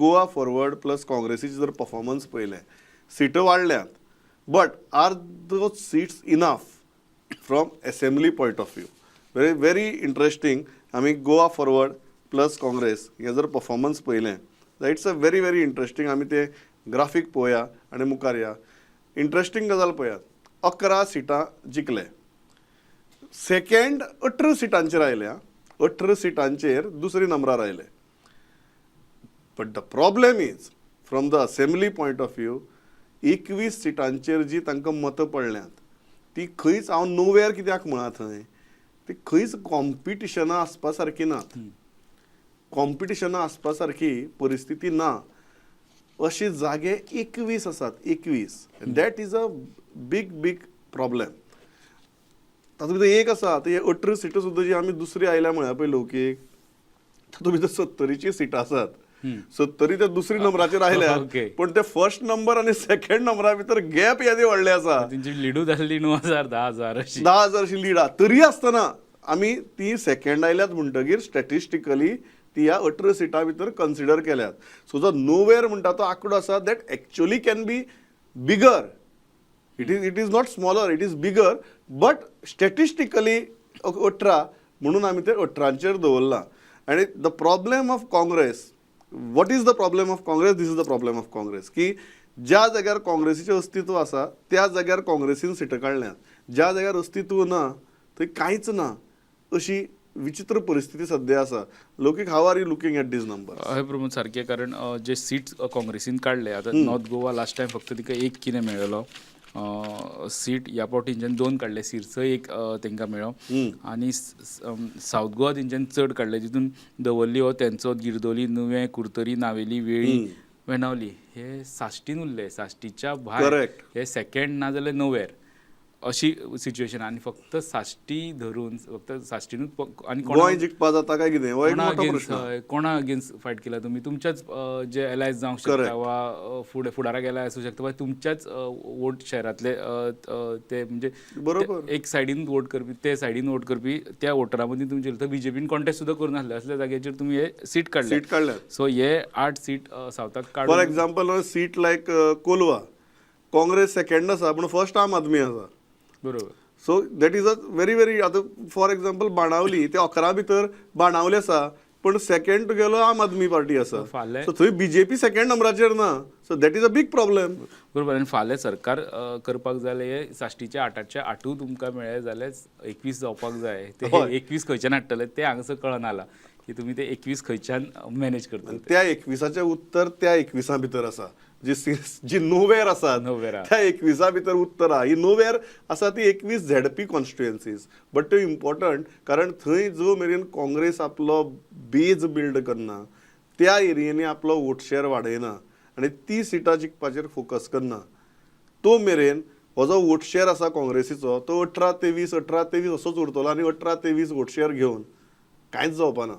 Goa forward plus काँग्रेसीचे जर performance पळयलें, सिटो वाडल्यात, but are those seats enough from assembly point of view? Very very interesting. आमी Goa forward plus Congress हे जर परफॉर्मन्स पळयलें जाल्यार it's a very very interesting. आमी ते ग्राफीक पळोवया आनी मुखार या. इंट्रस्टींग गजाल पळयात, 11 सिटां जिखले, सेकंड 18 सिटांचेर आयल्या, 18 सिटांचेर दुसरी नंबरार आयले. But the problem is, from the assembly point of view, 21 सिटांचेर जी तांकां मतां पडल्यांत ती खंयच, हांव नोवेर कित्याक म्हळां, थंय ती खंयच कॉम्पिटिशनां आसपा सारकी नात. कॉम्पिटिशनां आसपा सारकी परिस्थिती ना अशे जागे 21 आसात, 21. That is a big big problem. तातूंत भितर एक आसा, ते 18 सिटां सुद्दां जी आमी दुसरी आयल्या म्हळ्यार पळय लौकीक, तातूंत भितर सत्तरीची सिटां आसात. सत्तरी ते दुसरी नंबराचेर आयल्या, पण ते फर्स्ट नंबर आनी सेकंड नंबरा भितर गॅप येदे व्हडले आसा. तेंची लिडू जाल्ली 9000, 10,000 अशी. 10,000 अशी लीड आहा. तरी आसतना आमी ती सेकंड आयल्यात म्हणटगीर स्टॅटिस्टिकली ती ह्या 18 सिटां भितर कन्सिडर केल्यात. सो जो नोवेर म्हणटा तो आंकडो आसा, that actually can be bigger. It is not smaller, it is bigger, but statistically 18 म्हणून आमी ते 18चेर दवरलां. आनी the problem of Congress, what is the problem of Congress? This is the problem of Congress की ज्या जाग्यार काँग्रेसीचें अस्तित्व आसा त्या जाग्यार काँग्रेसीन सिटां काडल्यात, ज्या जाग्यार अस्तित्व ना थंय कांयच ना. अशी विचित्र परिस्थिती सद्या आसा. लोकीक, how are you looking at these number? हय प्रमोद, सारकें. कारण जे सीट्स काँग्रेसीन काडले, आतां नॉर्थ गोवा लास्ट टायम फक्त तिका एक कितें मेळ्ळो सीट, ह्या फावटी तेंच्यानी दोन काडले. सिरसय एक तांकां मेळ्ळो आनी सावथ गोवा तेंच्यानी चड काडले. तितून दवर्ली हो तेंचो, गिरदोली, नुवें, कुडतरी, नावेली, वेळी, वेणावली हे साश्टीन उरले. साश्टीच्या भायर हे सेकंड ना जाल्यार नोवेर अशी सिच्युएशन. आनी फक्त साश्टी धरून, फक्त साश्टीनूच आनी गोंय जिखपा जाता काय कितें हो एक कोणा मोठो अगेन्स्ट प्रश्न. हय, कोणा अगेन्स्ट फायट केला तुमी? तुमच्याच जे एलायज जावंक शकता वा फुडें फुडाराक एलाय आसूं शकता वा तुमच्याच वोट शहरांतले अ, अ, ते म्हणजे ते एक सायडीन वोट करपी, ते सायडीन वोट करपी, त्या वोटरां मदीं तुमचे बीजेपीन कॉन्टेस्ट सुद्दां करून आसले. असल्या जाग्याचेर तुमी हे सीट काडले. सीट काडल्यात. सो हे आठ सीट सावथाक फॉर काडून एक्झाम्पल, सीट लायक कोलवा, काँग्रेस सेकंड आसा पूण फर्स्ट आम आदमी आसा. So that is a very very, आतां फॉर एक्झाम्पल बाणावली, ते 11 भितर बाणावली आसा पूण सेकंड तुगेलो आम आदमी पार्टी आसा. सो थंय बीजेपी सेकंड नंबराचेर ना, so that is a big problem. बरोबर. आनी फाल्यां सरकार करपाक जाल्यार हे साश्टीच्या आठाच्या आठूय तुमकां मेळ्ळे जाल्यार 21 जावपाक जाय. ते 21 खंयच्यान हाडटले ते हांगासर कळना आला की तुमी ते 21 खंयच्यान मॅनेज करतले. त्या 21चें उत्तर त्या 21 भितर आसा. जी नोवेर आसा नोवेर आहा. त्या 21 भितर उत्तर आहा. ही नोवेर आसा ती 21 झेडपी कॉन्स्टिट्युएन्सीज, बट त्यो इम्पॉर्टंट, कारण थंय जो मेरेन काँग्रेस आपलो बेज बिल्ड करना, त्या एरियेनी आपलो वोट शेअर वाडयना आनी ती सिटां जिखपाचेर फोकस करना, तो मेरेन हो जो वोट शेअर आसा काँग्रेसीचो तो 18 ते 20, 18 ते 20 असोच उरतलो आनी 18 ते 20 वोट शेअर घेवन कांयच जावपाना.